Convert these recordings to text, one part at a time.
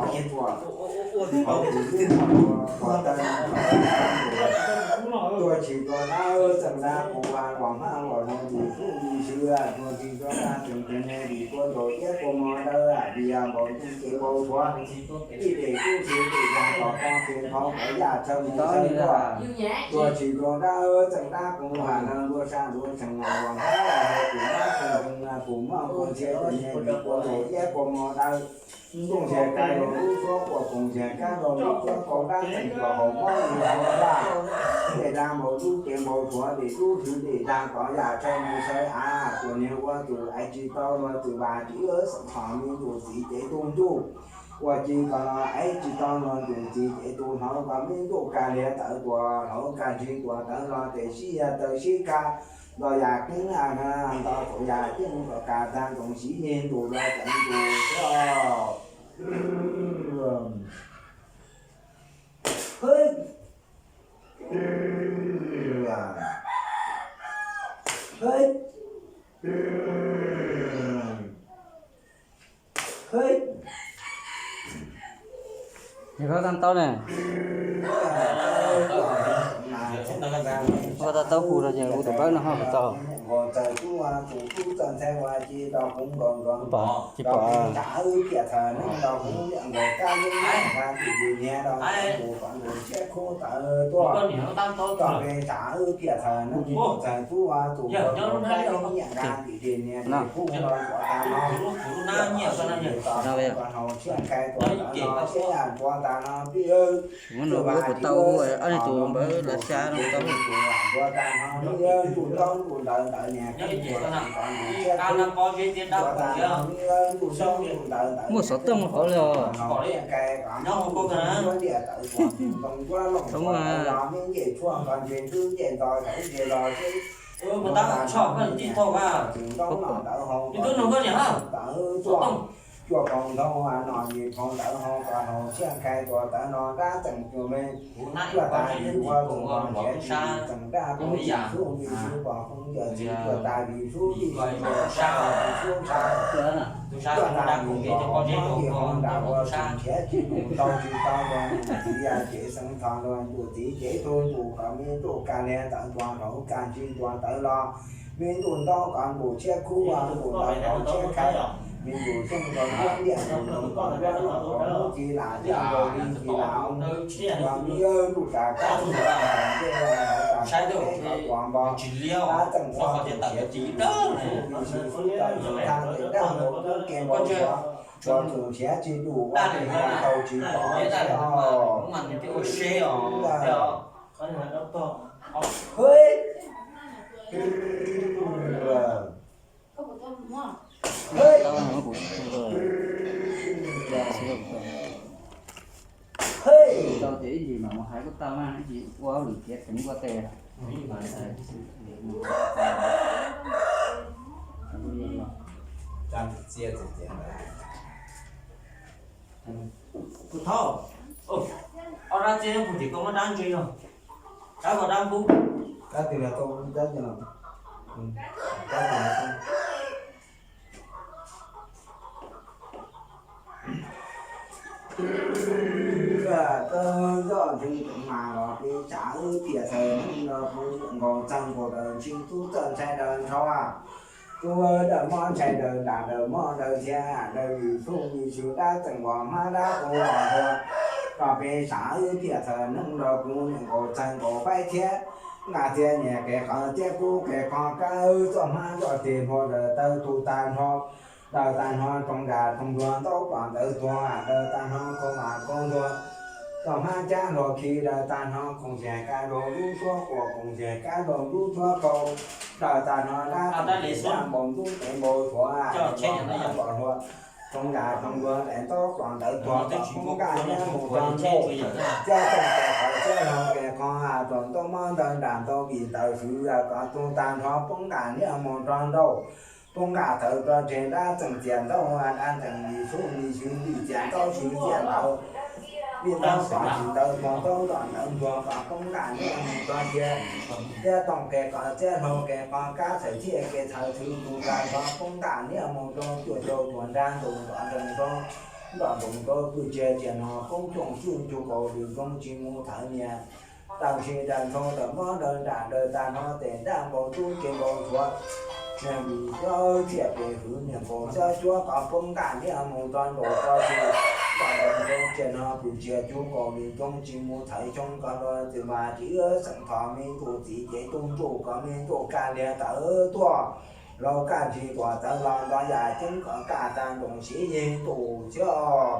hauv kuv lub hauv tua, tuag tsis tuag dab txeem dab kuv vas los hmab los no tus tub tus xwb, tuag tsis tuag dab txeem tsev neeg vim kua ntaus iab kua mov dawb, vim yam npaum ntuj cev npau suav, ib dem kub tsis dem dag tom toj kev khov kov yaj tsawv mus tsawv tuaj, tuag tsis tuag dab txeem dab kuv vas no ntuj sab ntuj tseem los hmab los no tus dab txeem tsev neeg kuv maj kuv ntxhias tsev neeg vim kua ntaus iab kua mov dawb. Ntuj ntxhias kab los lub suab quas koos ntxhias kab los lub suab kaus dab tseem tuag hauv mob li hauv vaj. Dem dag npaum ntuj cev npau suav dem dub hwv dem dag tov yam tsawv mus tsawv av, tuam niag ua tus aiv tsis tau luag tus vas tsis xeem txhom me ntuj txiv cev tus ntuj. Ua ci kom los aiv tsis tau luag tus txiv cev tus hlob kom me ntuj kag liag tawv tuag hlob kag ntsis tuag tawv los tes sib yag tawv sib kag. Nto yam keeb a nto txaus yam keeb kom kag tag ntoos sib yig ntus los tawv ntus xwb. Hwj, hwj, hwj. Yog koj tau ne, koj tau tau hu rau ces hu tus npawb no ho tau. Tsis pom, tsis pom. Muab nws ua puas tau ob tus npawb lav xyab no tau. Muaj xov tooj hauv li os. Tau muaj. Cuaj kaum ntau no yim phau ntawv ho kom haus tshiab khai tuas tawv no dab tseem cuag me. Cuaj tas yim ua tus no nrhiav tsis tseem dab pov yim xub vim xub pom hoob yawm txiv cuaj tas yim xub vim xub pom yim xub ntshav. Cuaj tas yim pom hoob yawm hoob nram ua tus nrhiav tsis mus tau tsis tau los ntuj txiv yam cev xeev tho los ntuj txiv cev tug ntuj kom me ntuj kag liag tawv tuas hauv kag ntsis tuas tawv los. Me ntuj ntaub kom ntuj tshiab khub ua ntuj ntawd kom tshiab khai. Me ntuj xyoob kom ntuj liaj ntuj ntoos kom ntuj loj kom ntuj ci lam yeej nkaus li ci lam oo. Los me ntuj tas kab ntuj tas ncej tas ntuj pem kom tuas npog. Tab txeem txog tus nrhiav tsis mus xub vim xub tawm xub thaj tes dab nkaus kub ke npau suav. Tso tus nrhiav tsis dum ua tsis tau tsis pom tsis os. Ua seb os. Hwj. Hwj. Hwj. Ces ib ntsis mam mus hais kuj tau na, ib ntsis ua lwm tiav teev ua tes. Kuv thov, ob dab txiab puag tim koj muab dab ntse no, dab vog dab npub, dab twg los tau, dab twg los, dab twg los tau. Koj zoj ntseeg tseem mas los peb tsav wb thiaj txhawj neeg los kuv nkaus txeeg nkaus daws ntsis tub txawj ntshai daws nrho. Tub daws mob ntshai daws nram daws mob daws thiab daws yus txuj yus xyw dab txeem uas hmab dab qus los ua rau peb tsav wb thiaj txhawj neeg los kuv nkaus txeeg nkaus faib thiab nqa thiab niam kev qhov thiab kub kev qhov kab wb txoj hmab txoj tes npua daws tawg tu tag nrho. Daws tag nrho roov nram roov ntuag ntaub pom ntawv tuag, daws tag nrho khaub mas khaub ntuag, txoj hmab cab nrog khi, daws tag nrho koom txiag kab nrog lub suab quas, koom txiag kab nrog lub suab khau, daws tag nrho dab txeem dab npau ntub kev npau suav, npau hluas, roov nram roov ntuag daim ntaub pom ntawv tuag, kom poob nqaj niab mus rau nrauj, thiab toom tes qhov thiab hlau tes qhov, tsaus ntuj mob ntawv nram ntau vim ntawd swv kom tu tag nrho poob nqaj niab mus rau nrauj. Poob nqaj tawv rau tseg dab txeem txias ntaub, dab txeem li xub li xyw li txias ntaub xyw txias ntaub, li ntaub xov xyw ntaub tuag ntaub nroj ntawv ntuag kom poob nqaj niab mus rau cia, thiab toom kev qhov thiab hlau kev qhov kab txhawm thiaj kev txhawv txhwv tus tag nrho poob nqaj niab mus rau cuaj caum cuaj nrab ntus nroj nreeg rau nroj ntoos rau pwj cia cia no koob cooj xyuj ncu kaus lwm zoo tsis mus thawv nias. Tau tsis daws ntxhov tawm mob daws nram daws tag nrho tes dab npau tub kev npau suav, niag vim xyob thiaj pem hwv niag nkaus xyob cuab kom poob nqaj niab mus rau nraum rau tsis, nroj nreeg rau cia no pwj cia cuj kaus lwm zoo tsis mus thawv xyoo kom luag txwm mas tsis xeem thov me ntuj txiv ces tu ntuj kom me ntuj kaj liag tawv tuaj, laus kaj ntsis tuam tawv los nto yam ceeb kom kaj tag nroos siv yeej tus thiab.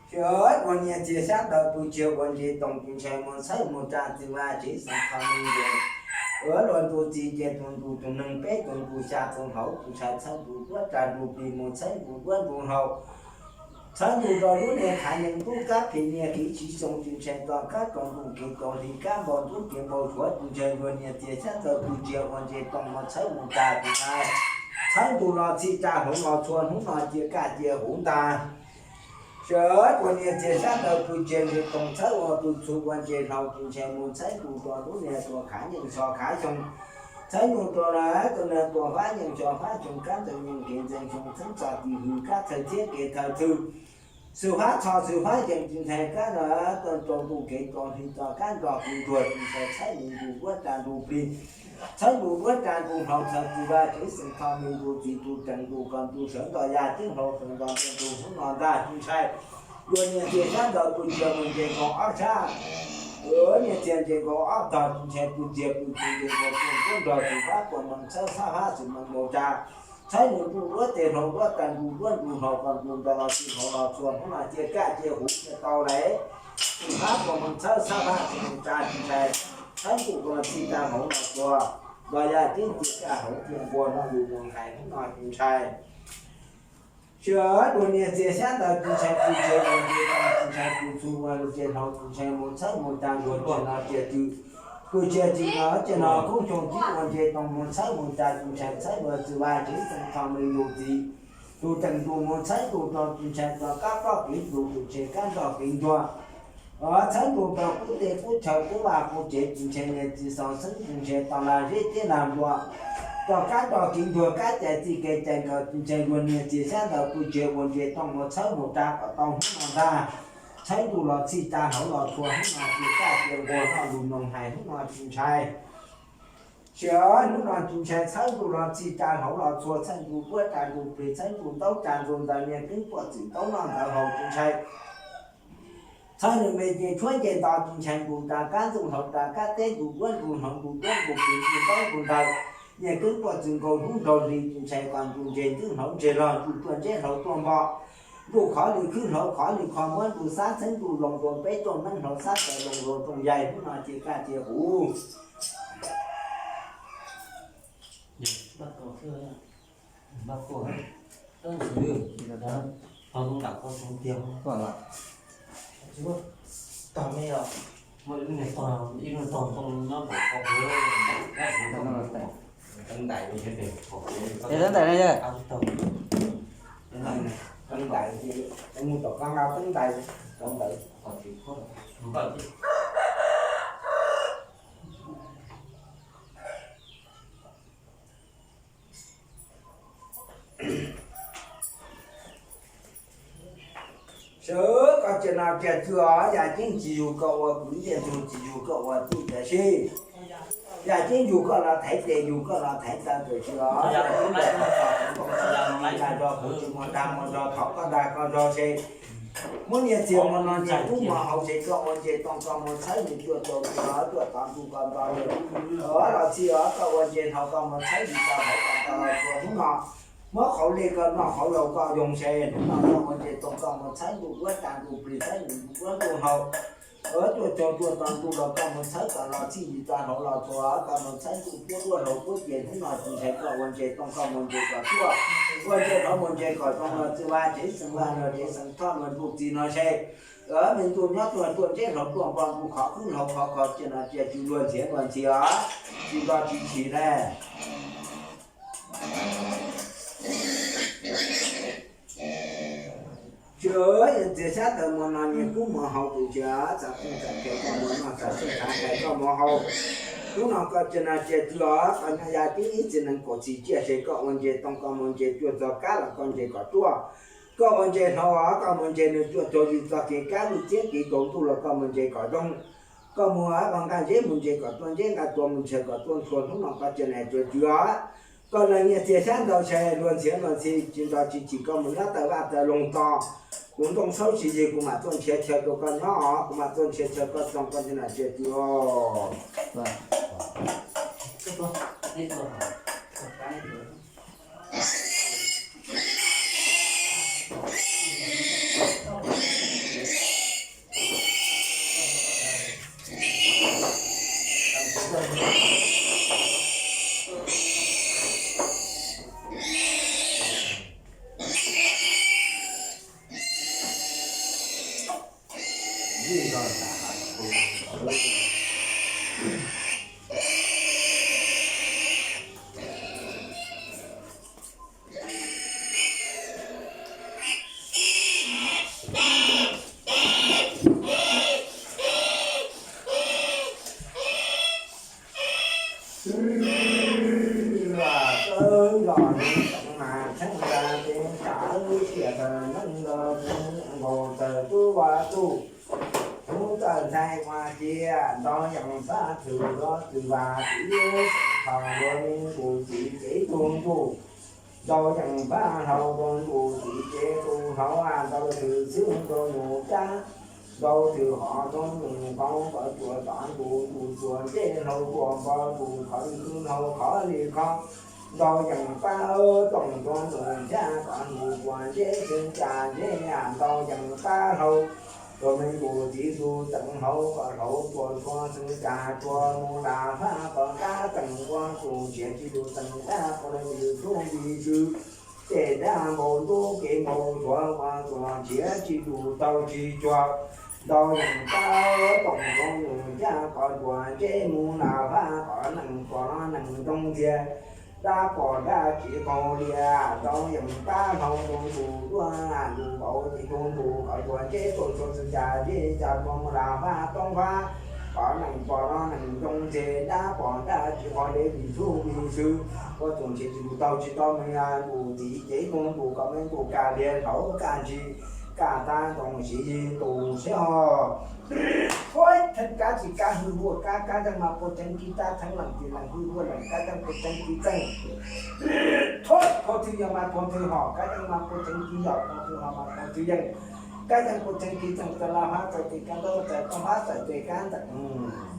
Xyov ua niag txiag xyab ntawv pwj cia ua ntsis toom tsis ntshai mus txhawb mus tsa txiv vaj tsev xeem thov me ntuj, ua luag ntuj txiv ces tus ntuj tus neeg peb tus ntuj xya tus hlau tsis ntshai txhawb ntuj duab tsa ntuj plig mus txhawb ntuj duab ntuj hlau. Txhawb ntuj rau lub niag khav yeej tub kab plig niag kiv tsis xyoo tsis ntshai tso kab rau ntuj kev rau hli kab npau ntub kev npau suav tsis ntshai luag niag txiag xyab ntawv pwj cia ua ntsis toom mus txhawb mus tsa tsis ntshai. Txhawb ntuj los txhij tsa hauv los txhua hnub no cia kaj cia huv ntag. Sawv ua niag txiag xyab ntawv pwj cia ntsis toom txhawb ua pwj txhu ua ntsis hlau tsis ntshai mus txhawb ntuj rau lub niag tuag khav yeej xyov khav xyoo. Txhawb ntuj rau lawv tus niag tuag fab yeej xyov fab xyoo kab ntxeev yeej kev ntxeev xyoo txheeb txog tim hwv kab txhawj thiab kev thawj thwj. Xwm fab txho xwm fab yeej tsis ntshai kab lawv rau ntuj kev rau hli tso kab nrog hli ntuag tsis ntshai txhawb ntuj ntuj duab tsa ntuj plig. Txhawb ntuj duab tsa ntuj hlau txhawb txiv vaj tsev xeem thov me ntuj txiv tus teem ntuj kom ntuj sawv nto yaj ceeb hlau sawv nto ntuj ntuj hnub no ntag tsis ntshai. Luag niag txiag xyab ntawv pwj cia mus ntses nkaus ob sab. Luag niag txiag ntses nkaus ob tog tsis ntshai pwj cia pwj cia ntses nkaus pwj ntuab nrog tsis fab puas mees txhawb xab fab xwm mees nkaus tsa. Txhawb ntuj ntuj duab tes hlau duab tsa ntuj duab ntuj hlau kom ntuj nto los tsis hlau los txhua hnub no cia kaj cia huv cia tau lawm. Tsis fab puas mees txhawb xab fab xwm mees tsa tsis ntshai. Txhawb ntuj kom txhij tsa hauv los txhua nto yaj ceeb cia kaj hauv cia npua no lus mus hais hnub no tsis ntshai. Sawv luag niag txiag xyab ntawv tsis ntshai pwj cia ua ntses toom tsis ntshai pwj txhu ua ntses hlau tsis ntshai mus txhawb mus tsa ntuj cia no cia twg. Pwj cia tsis no cia no koob xyoo tib ua ntses toom mus txhawb mus tsa tsis ntshai txhawb luag txiv vaj tsev xeem thov me ntuj txiv tus teem ntuj mus txhawb ntuj rau tsis ntshai tso kab plob kev ntuj tsis ntshai kab nrog kev ntuag. Txhawb ntuj rau kub tej kub chaw kub vaj kub tsev tsis ntshai niag txiv xaus xeeb tsis ntshai tau lag zeb thiab lag nplua. Tso kab nrog kev ntuag kab cais txij kev cais nkawd tsis ntshai luag niag txiag xyab ntawv pwj cia ua ntses toom mus txhawb mus tsa kom tau hnub no ntag. Txhawb ntuj los txhij tsa hauv los txhua hnub no cia kaj cia npua noj lus noog hais hnub no tsis ntshai. Sawv hnub no tsis ntshai txhawb ntuj los txhij tsa hauv los txhua txhawb ntuj duab tsa ntuj plig txhawb ntuj ntaub tsa ntuj ntawv niag keeb puaj txwm ntaub noj ntawv haus tsis ntshai. Txhawb nws me ces tshuab nce nto tsis ntshai ntus tas kab ntxooj hlauv tas kab teb ntus duab ntus hnov ntus duab ntus plis ntus ntaub ntus ntawv. Nyiaj keeb puaj txwv nkaus hnub nraug hli tsis ntshai qos ntus ntseg ntswb hlauv ntseg log ntus tuaj ntseb hlauv tuaj npo. Ntuj khov li khwb hlauv khov li kho muab ntuj xab txheeb ntuj loo rua peb rooj neeb hlauv xab tawv loo rua rooj yaig hnub no cia kaj cia huv. Tab tais ne yog. Tab tais, mus tom qab nqa tab tais rau ntawd. Sawv koj cia no cia tsw os, yaj ceeb tsis yug koj ua kwv, yaj ntxwg tsis yug koj ua tij tiam sis yaj ceeb yug koj los thaiv tes, yug koj los thaiv taw tiam sis os, dag zog kuv tsis muaj dag muaj zog thov koj dag koj zog se. Muab niag txiag muag no ntsia kub muag hau se koj ua ntses tooj koj mus txhawb nws cuaj caum tus los cuaj tog ntuj koj nto nws. Los txhij os koj ua ntses hlau koj mus txhawb nws tau hauv koj tau los txhua hnub no. Muab qhauv li koj noj qhauv laus koj yoog se hnub no koj ua ntses tooj koj mus txhawb ntuj duab tag ntuj plig txhawb nws ntuj duab ntuj hlau. Cuaj caum cuaj tog ntuj los koj mus txhawb kom los txhij nws tau hauv los txhua koj mus txhawb ntuj duab duab hlau duab ces hnub no tsis ntshai koj ua ntses tooj koj mus ntses kom tuaj. Ua ntses hlau mus ntses kom zoo los txij vaj tsev xeem vaj los tsev xeem thoj los ntuj txi no se. Me ntuj nyob tuaj tuaj ntseb hlau tuaj npo ntuj khov khwb hlau khov khov cia no cia tsw luag ntxhiav luag ntxhi os. Tsis nto tsis chim le. Tsis, txiag xyab taws muag no nyiaj kub muag hau tus tsis, txav txheej txav khe koj muag noj, txav txheej txav khe koj muag hau. Hnub no koj cia no cia tsw os, koj nyob yaj ceeb ib txiv nees kaum txhis ciaj se koj ua ntses tooj koj mus ntses cuaj txog kab los koj ntses kom tuaj. Koj ua ntses hlau os, koj mus ntses nws cuaj caum yim txog kev kab lub txiab kev kaus ntuj los koj mus ntses kom zoo. Koj mus koj nqa zeb mus ntses kom tuaj ntseb, nqa tua mus ntshaw kom tuaj ntxhua, hnub no koj cia na cia tsw os. Koj leej nyiaj txiag xyab ntau se luag ntxhiav luag ntxhi tsis nto tsis chim, koj mus nyob taw vaj taw loog to. Kuv ntoo saub tsis yig kuv mam tuaj nrhiav chaw rau koj nyob os, kuv mam tuaj nrhiav chaw koj txoog koj cia na cia tsw os. Txawb zos neeg tsoom mas txheeb nra ces tsam wb tiam tawg neeb ntawd kuv nkaus tawg tub vaj tub. Hnub txawj ntxhais ua cia ntau yees pab thwm los twm vas twm, thaum luag me nqus txiv cev tug ntuj. Ntau yees pab hlau rau ntuj txiv cev tug hlau, ntau thwm xwb rau nus cab. Ntau thwm hov rau nus qau kom cuam tom ntuj, ntuj cuam ntseb hlau cuam npo ntuj khov li khwb hlau khov li kho. Ntau yees pab toom rau nus cab kom ntuj cuam ntseb xwb cas ntseb, ntau yees pab hlau rau me nqus txiv tug txeem hlau kom hlau cuam txhua xwb cas txhua mus lam fab kom kab txeem ua tus nrhiav tsis tus txeem dab kom li hlub li tsw. Tej dab npau ntub kev npau suav ua tuag nrhiav tsis tus tau tsis cuag. Ntau yees pab toom rau nus cab kom cuam ntseb mus lam fab kom nees pom nees ntoo ntxiag. Dab pom dab tsis qaug lias, ntau yees pab hlau rau ntuj duab ntuj npau tsis tu ntuj kom cuam ntseb tuaj txhua xwb cas ntseb cas txhua mus lam fab toob fab kom nees pom nees ntoo ntxiag. Dab pom dab tsis qaug lias li hlub li tsw ua tus nrhiav tsis tus tau tsis tau me nqus txiv cev tug ntuj kom me ntuj kaj lias hlau kaj ntsis kaj tab ntoo siv yig ntuj siab ho. Theej kab tsis kab hwj huaj kab, kab theej mas puag theej kib, kab theej leem tsis leem hwj huaj leem, kab theej puag theej kib txeej. Thuav thwj yog mas thuav thwj hom, kab theej mas puag theej kib yog thuav thwj hom mas thuav thwj yeej. Kab yeej kuj tseem kis tseem txawm los hab txawm tim kab ntaub txawm koj hab txawm ces kab ntawm